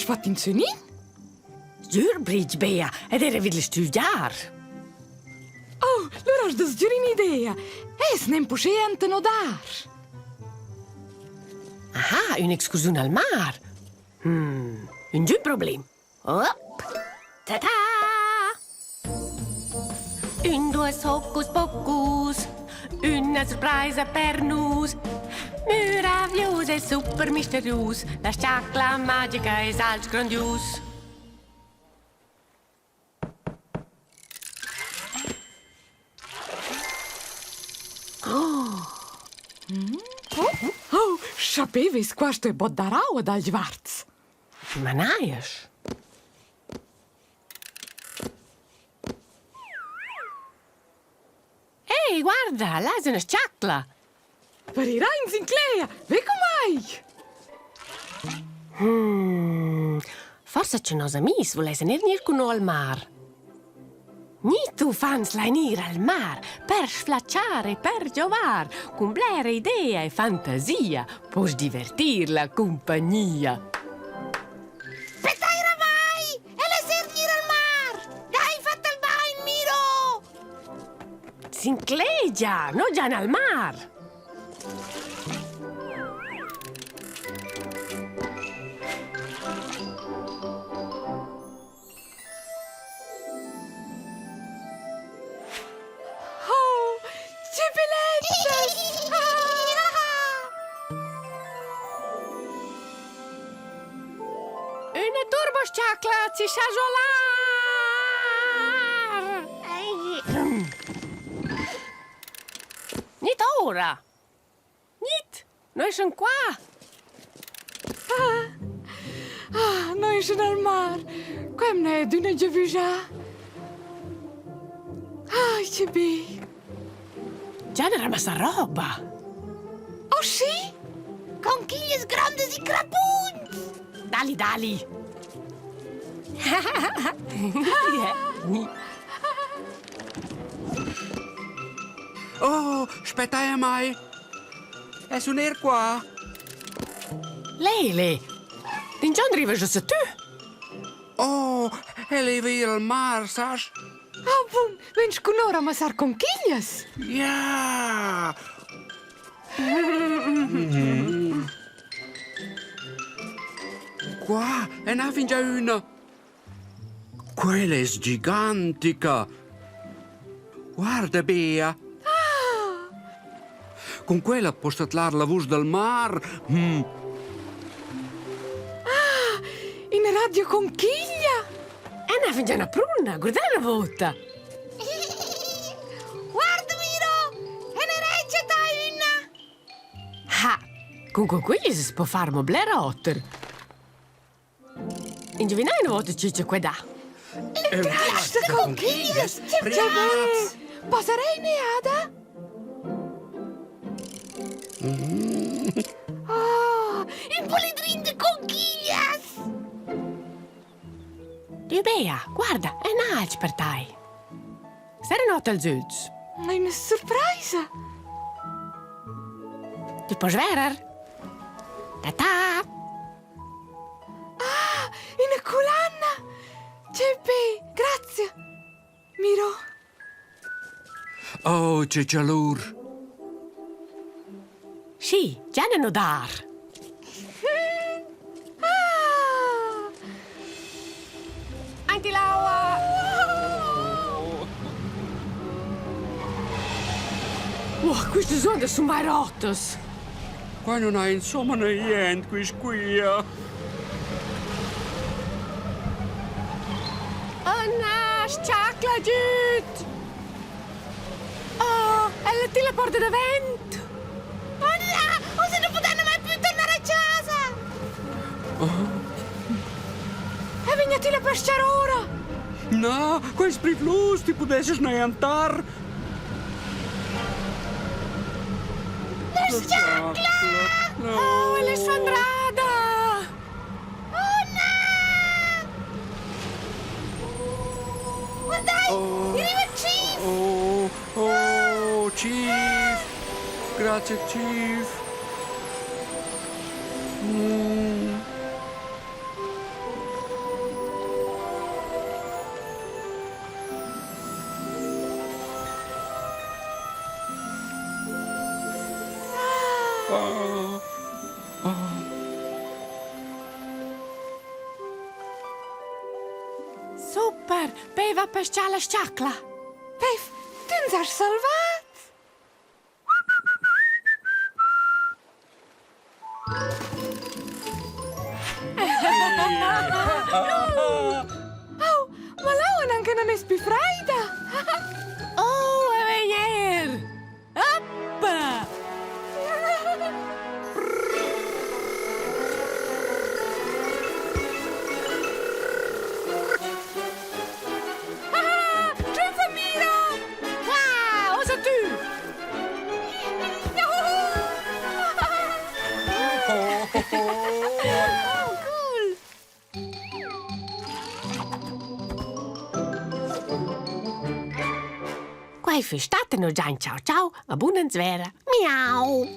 Hast fat in sögnin? Sgür brich, Bea, ed era vid studiar. Oh, lura hast du sgür ün'idea. Es nempe uschè enten nodar. Aha, ün'excursiun al mar. Hmm, üngün problem. Hop! Ta-ta! Ün, duos, hocus pocus, üna surpraisa per nus. Meraviglius e super misterius, la sciacla magica es alch grandius. Oh, sapevis questo è bod dar aua dagl varts. Manaias? Ei, guarda, là es üna s-chacla. Per ir aint in cleia, ve comai! Hmm, forsa che nos amis vulessan er gnir cun no al mar. Ni tu fans lain ir al mar per sflatschar e per giovar, cun blera idea e fantasia poss divertir la cumpagnia. Pettaira vai! El es er gnir al mar! Dai, fat il bain, Miro! S'inclegia, no gian al mar! Oh, che bellezza! Üna turbosciacla ci sa giolar! Nit ora! Nit! Noi sun qua! Ah, ah, noi sun al mar. Quem n'è d'üna giavüschà. Ah, che bei! Già n'era massa roba! Oh sì? Conchiglias grandas e crapuns! Dali, dali! Oh, spettai a mai! Es un er qua! Lele, d'ingion rivas ussa tü? Oh, el leva ir al mar, sas? Ah, bun, vegns cun ora a massar conchiglias? Ja! Qua, e n'ha fingià üna. Quella es gigantica. Guarda, Bea. Cun quella poss tadlar la vusch dal mar. Mm. Ah, in radio conchiglia! E n'ha fingià üna pruna, guarda una vota. Guarda, Miro! E ne receta üna! Ha, cun conchiglias as po far mo bler oter. Indovinai una volta chi che quai dà? Questa conchiglias! Che Passerei neada? Oh, ün polidrin de conchiglias! Ü Bea, guarda, è ün alch per tai. Serra not als ögls. Una surpraisa! Ti poss verer. Ta-ta! Ah, üna culanna! Che bei, grazie! Miro. Oh, che chalur! Schi, già ne nudar. Ah! Aint ill'aua! Oh, quistas ondas sun vaira otas. Qua non ha insomma niente quist quia. Oh na, s-chacla giüd! Oh, ella tilla porta davent! Oh na, ussa nu pudaina mai plü tornar a chasa! Oh. E vegna ti la pescar ora! Na, quai es privlus, ti pudesses neantar. La s-chacla! No. Oh, ella è sfondrada! Oh na! Guardai, oh. arriva Chief! Oh, oh, Chief! Grazie, Chief! Mm. Super! Peva pescha la schacla! Pev, tu ens has salvat! Au, ma l'aua anche non es più freida! Oh, e vegn er! Appa! Ah, Trüffa Mira! Ah, ossa tu! Oh, cool! Quai füss stat no già in ciao ciao, a buna svera. Miau!